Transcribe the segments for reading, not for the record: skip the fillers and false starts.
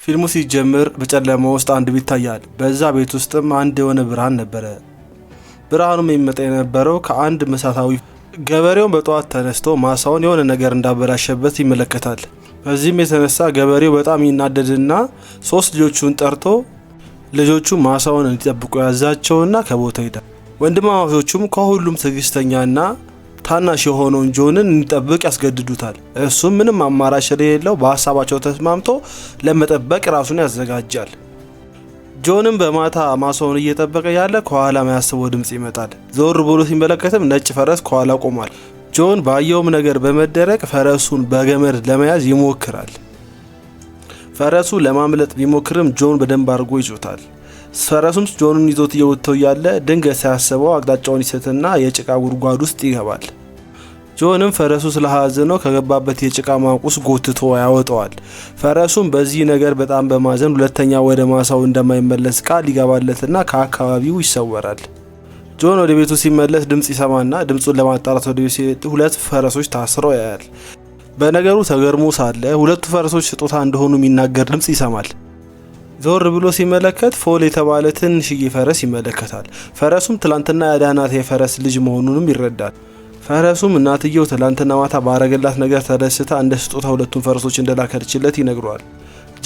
ፊልሙ ሲጀምር በጨለማ ውስጥ አንድ ቤት ይታያል። በዛ ቤት ውስጥም አንድ የሆነ ብርሃን ነበረ። ብርሃኑም የሚመጣ የነበረው ከአንድ መሳታዊ። ገበሬውን በጠዋት ተነስቶ ማሳውን የሆነ ነገር እንዳበላሸበት ይመለከታል። በዚህም የተነሳ ገበሬው በጣም ይናደድና ሶስት ልጆቹን ጠርቶ ልጆቹ ማሳውን እንዲጠብቁ ያዛቸውና ከቦታው ይሄዳል። ወንድማማቾቹም ከሁሉም ትዕግስተኛና ታናሽ የሆነውን ጆንን እንዲጠብቅ ያስገድዱታል። እሱም ምንም አማራጭ ስለሌለው በሀሳባቸው ተስማምቶ ለመጠበቅ ራሱን ያዘጋጃል። ጆንም በማታ ማሳውን እየጠበቀ ያለ ከኋላ የማያስበው ድምፅ ይመጣል። ዞር ብሎ ሲመለከትም ነጭ ፈረስ ከኋላ ቆሟል። ጆን ባየውም ነገር በመደረቅ ፈረሱን በገመድ ለመያዝ ይሞክራል። ፈረሱ ለማምለጥ ቢሞክርም ጆን በደንብ አድርጎ ይዞታል። ፈረሱም ጆንን ይዞት እየወጥተው እያለ ድንገት ሳያስበው አቅጣጫውን ይስትና የጭቃ ጉድጓድ ውስጥ ይገባል። ጆንም ፈረሱ ስለሀዘነው ከገባበት የጭቃ ማቁስ ጎትቶ ያወጣዋል። ፈረሱም በዚህ ነገር በጣም በማዘን ሁለተኛ ወደ ማሳው እንደማይመለስ ቃል ይገባለትና ከአካባቢው ይሰወራል። ጆን ወደ ቤቱ ሲመለስ ድምፅ ይሰማና ድምፁን ለማጣራት ወደ ቤቱ ሲሄድ ሁለት ፈረሶች ታስረው ያያል። በነገሩ ተገርሞ ሳለ ሁለቱ ፈረሶች ስጦታ እንደሆኑ የሚናገር ድምፅ ይሰማል። ዞር ብሎ ሲመለከት ፎል የተባለ ትንሽዬ ፈረስ ይመለከታል። ፈረሱም ትላንትና ያዳናት የፈረስ ልጅ መሆኑንም ይረዳል። ፈረሱም እናትየው ትላንትና ማታ ባረገላት ነገር ተደስታ እንደ ስጦታ ሁለቱን ፈረሶች እንደላከችለት ይነግረዋል።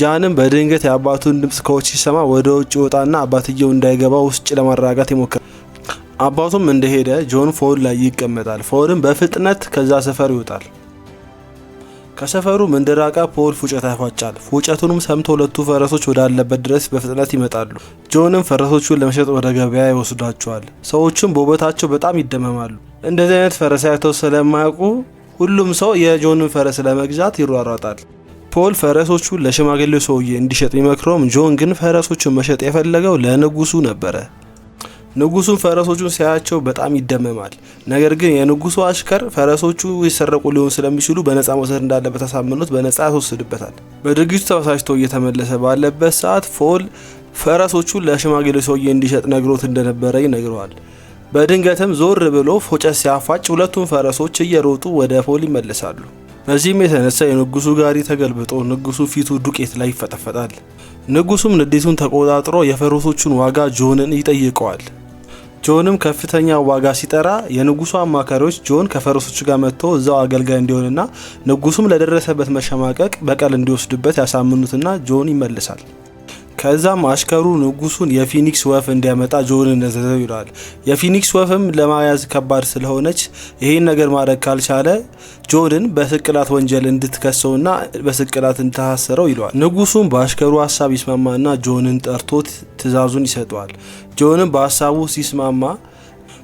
ጃንም በድንገት የአባቱን ድምፅ ከውጭ ሲሰማ ወደ ውጭ ይወጣና አባትየው እንዳይገባ ውጭ ለማረጋጋት ይሞክራል። አባቱም እንደሄደ ጆን ፎል ላይ ይቀመጣል። ፎልም በፍጥነት ከዛ ሰፈር ይወጣል። ከሰፈሩ እንደራቀ ፖል ፉጨት ያፏጫል። ፉጨቱንም ሰምቶ ሁለቱ ፈረሶች ወዳለበት ድረስ በፍጥነት ይመጣሉ። ጆንም ፈረሶቹን ለመሸጥ ወደ ገበያ ይወስዳቸዋል። ሰዎቹም በውበታቸው በጣም ይደመማሉ። እንደዚህ አይነት ፈረስ አይተው ስለማያውቁ ሁሉም ሰው የጆንን ፈረስ ለመግዛት ይሯሯጣል። ፖል ፈረሶቹን ለሽማግሌው ሰውዬ እንዲሸጥ ቢመክረውም ጆን ግን ፈረሶቹን መሸጥ የፈለገው ለንጉሱ ነበረ። ንጉሱን ፈረሶቹን ሲያያቸው በጣም ይደመማል። ነገር ግን የንጉሱ አሽከር ፈረሶቹ የሰረቁ ሊሆን ስለሚችሉ በነፃ መውሰድ እንዳለበት አሳምኖት በነፃ ያስወስድበታል። በድርጊቱ ተበሳጭቶ እየተመለሰ ባለበት ሰዓት ፎል ፈረሶቹን ለሽማግሌው ሰውዬ እንዲሸጥ ነግሮት እንደነበረ ይነግረዋል። በድንገትም ዞር ብሎ ፉጨት ሲያፋጭ ሁለቱም ፈረሶች እየሮጡ ወደ ፖል ይመለሳሉ። በዚህም የተነሳ የንጉሱ ጋሪ ተገልብጦ ንጉሱ ፊቱ ዱቄት ላይ ይፈጠፈጣል። ንጉሱም ንዴቱን ተቆጣጥሮ የፈረሶቹን ዋጋ ጆንን ይጠይቀዋል። ጆንም ከፍተኛ ዋጋ ሲጠራ የንጉሱ አማካሪዎች ጆን ከፈረሶቹ ጋር መጥቶ እዛው አገልጋይ እንዲሆንና ንጉሱም ለደረሰበት መሸማቀቅ በቀል እንዲወስድበት ያሳምኑትና ጆን ይመልሳል። ከዛም አሽከሩ ንጉሱን የፊኒክስ ወፍ እንዲያመጣ ጆንን እዘዘው ይለዋል። የፊኒክስ ወፍም ለመያዝ ከባድ ስለሆነች ይሄን ነገር ማድረግ ካልቻለ ጆንን በስቅላት ወንጀል እንድትከሰውና በስቅላት እንድታሰረው ይለዋል። ንጉሱም በአሽከሩ ሀሳብ ይስማማና ጆንን ጠርቶት ትዕዛዙን ይሰጠዋል። ጆንም በሀሳቡ ሲስማማ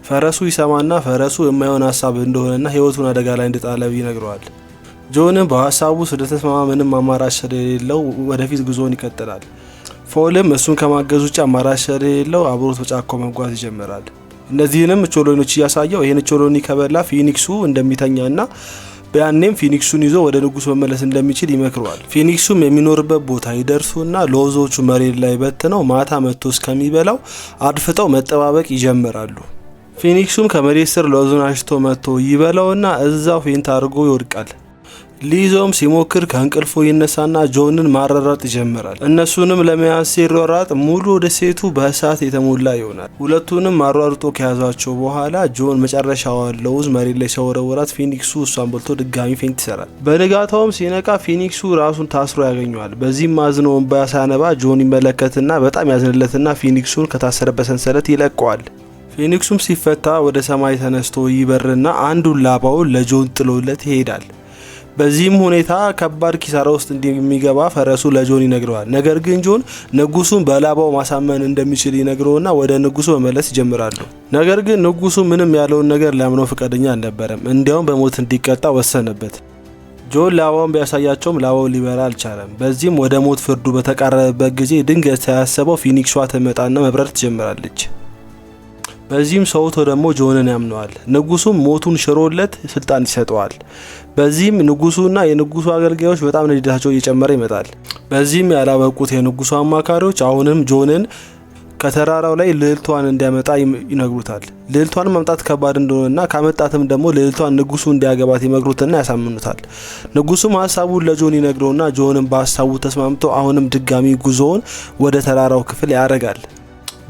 ፈረሱ ይሰማና ፈረሱ የማይሆን ሀሳብ እንደሆነና ሕይወቱን አደጋ ላይ እንደጣለ ይነግረዋል። ጆንም በሀሳቡ ስለተስማማ ምንም አማራጭ ስለሌለው ወደፊት ጉዞውን ይቀጥላል። ፎልም እሱን ከማገዝ ውጭ አማራጭ ስለሌለው አብሮት በጫካው መጓዝ ይጀምራል። እነዚህንም ኦቾሎኒዎች እያሳየው ይህን ኦቾሎኒ ከበላ ፊኒክሱ እንደሚተኛና ያኔም ፊኒክሱን ይዞ ወደ ንጉሱ መመለስ እንደሚችል ይመክረዋል። ፊኒክሱም የሚኖርበት ቦታ ይደርሱና ለውዞቹ መሬት ላይ በትነው ማታ መጥቶ እስከሚበላው አድፍጠው መጠባበቅ ይጀምራሉ። ፊኒክሱም ከመሬት ስር ለውዙን አሽቶ መጥቶ ይበላውና እዛው faint አድርጎ ይወድቃል። ሊይዘውም ሲሞክር ከእንቅልፉ ይነሳና ጆንን ማራራጥ ይጀምራል። እነሱንም ለመያዝ ሲሯራጥ ሙሉ ደሴቱ በእሳት የተሞላ ይሆናል። ሁለቱንም አሯርጦ ከያዟቸው በኋላ ጆን መጨረሻዋን ለውዝ መሬት ላይ ሲወረውራት ፊኒክሱ እሷን በልቶ ድጋሚ faint ይሰራል። በንጋታውም ሲነቃ ፊኒክሱ ራሱን ታስሮ ያገኘዋል። በዚህም አዝኖ እንባ ሲያነባ ጆን ይመለከትና በጣም ያዝንለትና ፊኒክሱን ከታሰረበት ሰንሰለት ይለቀዋል። ፊኒክሱም ሲፈታ ወደ ሰማይ ተነስቶ ይበርና አንዱን ላባውን ለጆን ጥሎለት ይሄዳል። በዚህም ሁኔታ ከባድ ኪሳራ ውስጥ እንደሚገባ ፈረሱ ለጆን ይነግረዋል። ነገር ግን ጆን ንጉሱን በላባው ማሳመን እንደሚችል ይነግረውና ወደ ንጉሱ መመለስ ይጀምራሉ። ነገር ግን ንጉሱ ምንም ያለውን ነገር ሊያምነው ፈቃደኛ አልነበረም። እንዲያውም በሞት እንዲቀጣ ወሰነበት። ጆን ላባውን ቢያሳያቸውም ላባው ሊበራ አልቻለም። በዚህም ወደ ሞት ፍርዱ በተቃረበበት ጊዜ ድንገት ሳያስበው ፊኒክሷ ትመጣና መብረር ትጀምራለች። በዚህም ሰውቶ ደግሞ ጆንን ያምነዋል። ንጉሱም ሞቱን ሽሮለት ስልጣን ይሰጠዋል። በዚህም ንጉሱና የንጉሱ አገልጋዮች በጣም ንዴታቸው እየጨመረ ይመጣል። በዚህም ያላበቁት የንጉሱ አማካሪዎች አሁንም ጆንን ከተራራው ላይ ልዕልቷን እንዲያመጣ ይነግሩታል። ልዕልቷን ማምጣት ከባድ እንደሆነና ካመጣትም ደግሞ ልዕልቷን ንጉሱ እንዲያገባት ይመክሩትና ያሳምኑታል። ንጉሱም ሀሳቡን ለጆን ይነግረውና ጆንም በሀሳቡ ተስማምቶ አሁንም ድጋሚ ጉዞውን ወደ ተራራው ክፍል ያደርጋል።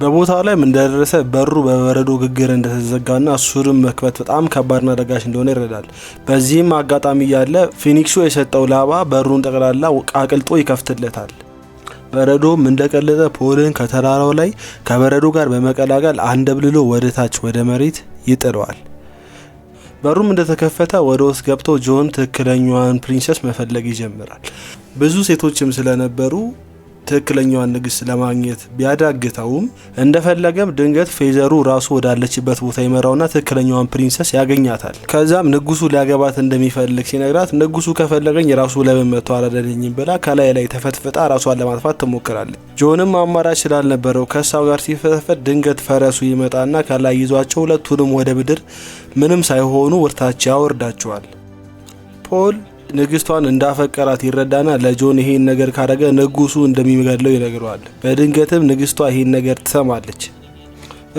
በቦታው ላይም እንደደረሰ በሩ በበረዶ ግግር እንደተዘጋና እሱንም መክፈት በጣም ከባድና አዳጋች እንደሆነ ይረዳል። በዚህም አጋጣሚ ያለ ፊኒክሱ የሰጠው ላባ በሩን ጠቅላላ አቅልጦ ይከፍትለታል። በረዶም እንደቀለጠ ፖልን ከተራራው ላይ ከበረዶ ጋር በመቀላቀል አንደብልሎ ወደ ታች ወደ መሬት ይጥለዋል። በሩም እንደተከፈተ ወደ ውስጥ ገብቶ ጆን ትክክለኛዋን princess መፈለግ ይጀምራል። ብዙ ሴቶችም ስለነበሩ ትክክለኛዋን ንግስት ለማግኘት ቢያዳግተውም እንደፈለገም ድንገት feather ኡ ራሱ ወዳለችበት ቦታ ይመራውና ትክክለኛዋን princess ያገኛታል። ከዛም ንጉሱ ሊያገባት እንደሚፈልግ ሲነግራት ንጉሱ ከፈለገኝ ራሱ ለምን መጥቶ አላዳነኝም ብላ ከላይ ላይ ተፈጥፍጣ ራሷን ለማጥፋት ትሞክራለች። ጆንም አማራጭ ስላልነበረው ከሷ ጋር ሲፈተፈት ድንገት ፈረሱ ይመጣና ከላይ ይዟቸው ሁለቱንም ወደ ምድር ምንም ሳይሆኑ ወደታች ያወርዳቸዋል። ፖል ንግስቷን እንዳፈቀራት ይረዳና ለጆን ይሄን ነገር ካደረገ ንጉሱ እንደሚገድለው ይነግረዋል። በድንገትም ንግስቷ ይሄን ነገር ትሰማለች።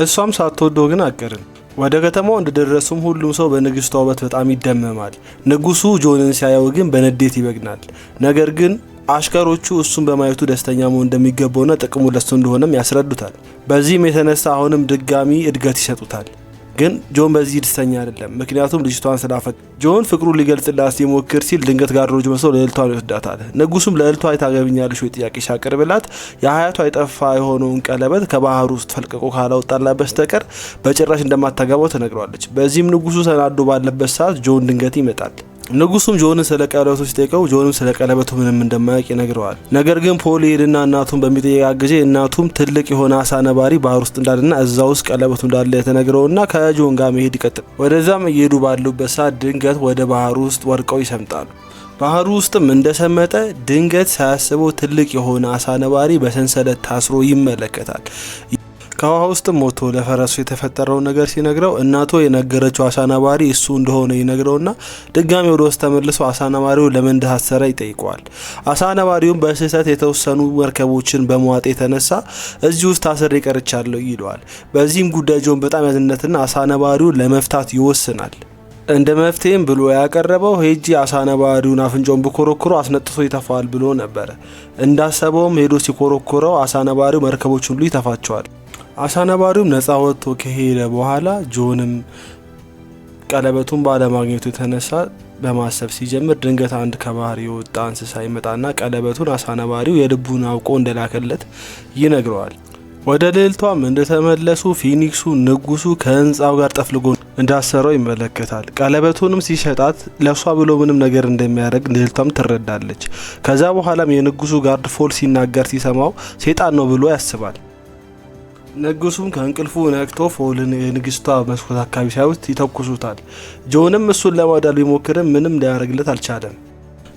እሷም ሳትወደው ግን አትቀርም። ወደ ከተማው እንደደረሱም ሁሉም ሰው በንግስቷ ውበት በጣም ይደመማል። ንጉሱ ጆንን ሲያየው ግን በንዴት ይበግናል። ነገር ግን አሽከሮቹ እሱን በማየቱ ደስተኛ መሆን እንደሚገባውና ጥቅሙ ለሱ እንደሆነም ያስረዱታል። በዚህም የተነሳ አሁንም ድጋሚ እድገት ይሰጡታል። ግን ጆን በዚህ ደስተኛ አይደለም። ምክንያቱም ልጅቷን ስላፈቀ ጆን ፍቅሩን ሊገልጽላት ሲሞክር ሲል ድንገት guard ኦች መስለው ልዕልቷን ይወስዳታል። ንጉሱም ልዕልቷ ታገቢኛለሽ ወይ ጥያቄ ሲያቀርብላት የአያቷ የጠፋ የሆነውን ቀለበት ከባህር ውስጥ ፈልቅቆ ካላወጣላት በስተቀር በጭራሽ እንደማታገባው ተነግሯለች። በዚህም ንጉሱ ተናዶ ባለበት ሰዓት ጆን ድንገት ይመጣል። ንጉሱም ጆንን ስለ ቀለበቱ ሲጠይቀው ጆንም ስለ ቀለበቱ ምንም እንደማያውቅ ይነግረዋል። ነገር ግን ፖል ይሄድና እናቱን በሚጠይቃት ጊዜ እናቱም ትልቅ የሆነ አሳ ነባሪ ባህር ውስጥ እንዳለና እዛ ውስጥ ቀለበቱ እንዳለ የተነግረውና ከጆን ጋር መሄድ ይቀጥል። ወደዛም እየሄዱ ባሉበት ሰዓት ድንገት ወደ ባህር ውስጥ ወድቀው ይሰምጣሉ። ባህሩ ውስጥም እንደሰመጠ ድንገት ሳያስበው ትልቅ የሆነ አሳ ነባሪ በሰንሰለት ታስሮ ይመለከታል። ከውሃ ውስጥም ሞቶ ለፈረሱ የተፈጠረውን ነገር ሲነግረው እናቱ የነገረችው አሳ ነባሪ እሱ እንደሆነ ይነግረውና ድጋሚ ወደ ውስጥ ተመልሶ አሳ ነባሪው ለምን እንደታሰረ ይጠይቀዋል። አሳ ነባሪውም በስህተት የተወሰኑ መርከቦችን በመዋጥ የተነሳ እዚህ ውስጥ ታስሬ ቀርቻለሁ ይለዋል። በዚህም ጉዳይ ጆን በጣም ያዝነትና አሳ ነባሪውን ለመፍታት ይወስናል። እንደ መፍትሄም ብሎ ያቀረበው ሄጂ አሳ ነባሪውን አፍንጫውን ብኮረኩረው አስነጥሶ ይተፋዋል ብሎ ነበረ። እንዳሰበውም ሄዶ ሲኮረኩረው አሳ ነባሪው መርከቦች ሁሉ ይተፋቸዋል። አሳ ነባሪውም ነፃ ወጥቶ ከሄደ በኋላ ጆንም ቀለበቱን ባለማግኘቱ የተነሳ በማሰብ ሲጀምር ድንገት አንድ ከባህር የወጣ እንስሳ ይመጣና ቀለበቱን አሳ ነባሪው የልቡን አውቆ እንደላከለት ይነግረዋል። ወደ ልዕልቷም እንደተመለሱ ፊኒክሱ ንጉሱ ከህንፃው ጋር ጠፍልጎ እንዳሰረው ይመለከታል። ቀለበቱንም ሲሸጣት ለሷ ብሎ ምንም ነገር እንደሚያደርግ ልዕልቷም ትረዳለች። ከዛ በኋላም የንጉሱ guard ፖል ሲናገር ሲሰማው ሴጣን ነው ብሎ ያስባል። ንጉሱም ከእንቅልፉ ነቅቶ ፖልን የንግስቷ መስኮት አካባቢ ሲያዩት ይተኩሱታል። ጆንም እሱን ለማዳን ቢሞክርም ምንም ሊያደርግለት አልቻለም።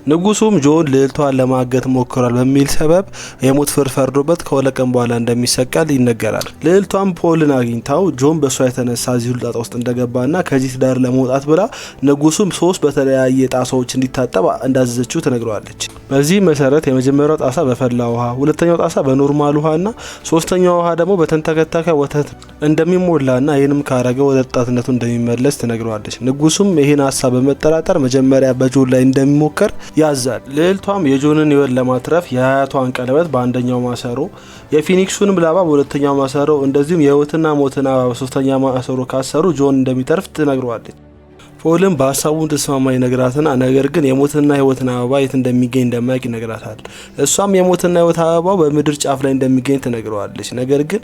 ንጉሱም ጆን ልዕልቷን ለማገት ሞክሯል በሚል ሰበብ የሞት ፍርድ ፈርዶበት ከሁለት ቀን በኋላ እንደሚሰቀል ይነገራል። ልዕልቷም ፖልን አግኝታው ጆን በእሷ የተነሳ እዚህ ሁሉ ጣጣ ውስጥ እንደገባና ከዚህ ትዳር ለመውጣት ብላ ንጉሱም 3 በተለያየ ጣሳዎች እንዲታጠብ እንዳዘዘችው ትነግረዋለች። በዚህ መሰረት የመጀመሪያው ጣሳ በፈላ ውሃ፣ ሁለተኛው ጣሳ በ normal ውሃና ሶስተኛው ውሃ ደግሞ በተንተከተከ ወተት እንደሚሞላና ይህንም ካረገ ወደ ወጣትነቱ እንደሚመለስ ትነግረዋለች። ንጉሱም ይህን ሀሳብ በመጠራጠር መጀመሪያ በጆን ላይ እንደሚሞከር ያዛል። ልዕልቷም የጆንን ሕይወት ለማትረፍ የአያቷን ቀለበት በአንደኛው ማሰሮ፣ የፊኒክሱንም ላባ በሁለተኛው ማሰሮ፣ እንደዚሁም የሕይወትና ሞትን አበባ በሶስተኛ ማሰሮ ካሰሩ ጆን እንደሚተርፍ ትነግረዋለች። ፖልም በሀሳቡ እንድትስማማ ይነግራትና ነገር ግን የሞትና ሕይወትን አበባ የት እንደሚገኝ እንደማያውቅ ይነግራታል። እሷም የሞትና ሕይወት አበባው በምድር ጫፍ ላይ እንደሚገኝ ትነግረዋለች። ነገር ግን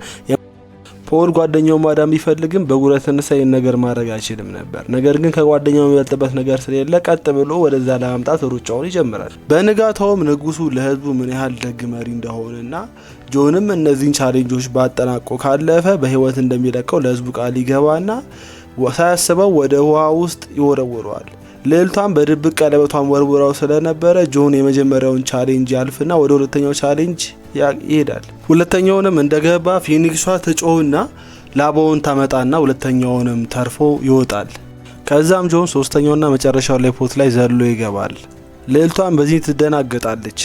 ፖል ጓደኛው ማዳን ቢፈልግም በጉዳት የተነሳ ይህን ነገር ማድረግ አይችልም ነበር። ነገር ግን ከጓደኛው የሚበልጥበት ነገር ስለሌለ ቀጥ ብሎ ወደዛ ለማምጣት ሩጫውን ይጀምራል። በንጋታውም ንጉሱ ለህዝቡ ምን ያህል ደግ መሪ እንደሆነና ጆንም እነዚህን challenge ኦች ባጠናቆ ካለፈ በህይወት እንደሚለቀው ለህዝቡ ቃል ይገባና ሳያስበው ወደ ውሃ ውስጥ ይወረውረዋል። ልዕልቷም በድብቅ ቀለበቷን ወርውራው ስለነበረ ጆን የመጀመሪያውን challenge ያልፍና ወደ ሁለተኛው challenge ይሄዳል። ሁለተኛውንም እንደገባ ፊኒክሷ ትጮህና ላባውን ታመጣና ሁለተኛውንም ተርፎ ይወጣል። ከዛም ጆን ሶስተኛውና መጨረሻው ላይ pot ላይ ዘሎ ይገባል። ልዕልቷም በዚህ ትደናገጣለች።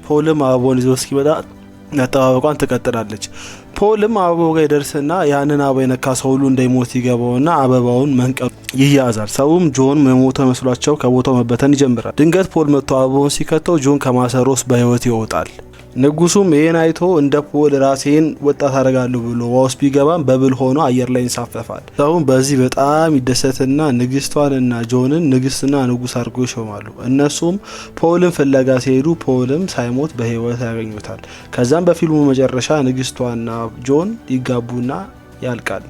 ፖልም አበባውን ይዞ እስኪመጣ መጠባበቋን ትቀጥላለች። ፖልም አበባው ጋር ይደርስና ያንን አበባ የነካ ሰው ሁሉ እንደሚሞት ይገባውና አበባውን መንቀሉ ይያዛል። ሰውም ጆን የሞተ መስሏቸው ከቦታው መበተን ይጀምራል። ድንገት ፖል መጥቶ አበባውን ሲከተው ጆን ከማሰሮ ውስጥ በህይወት ይወጣል። ንጉሱም ይህን አይቶ እንደ ፖል ራሴን ወጣት አደርጋለሁ ብሎ ውሃ ውስጥ ቢገባም bubble ሆኖ አየር ላይ ይንሳፈፋል። ሰውም በዚህ በጣም ይደሰትና ንግስቷንና ጆንን ንግስትና ንጉስ አድርጎ ይሾማሉ። እነሱም ፖልን ፍለጋ ሲሄዱ ፖልም ሳይሞት በህይወት ያገኙታል። ከዛም በፊልሙ መጨረሻ ንግስቷና ጆን ይጋቡና ያልቃል።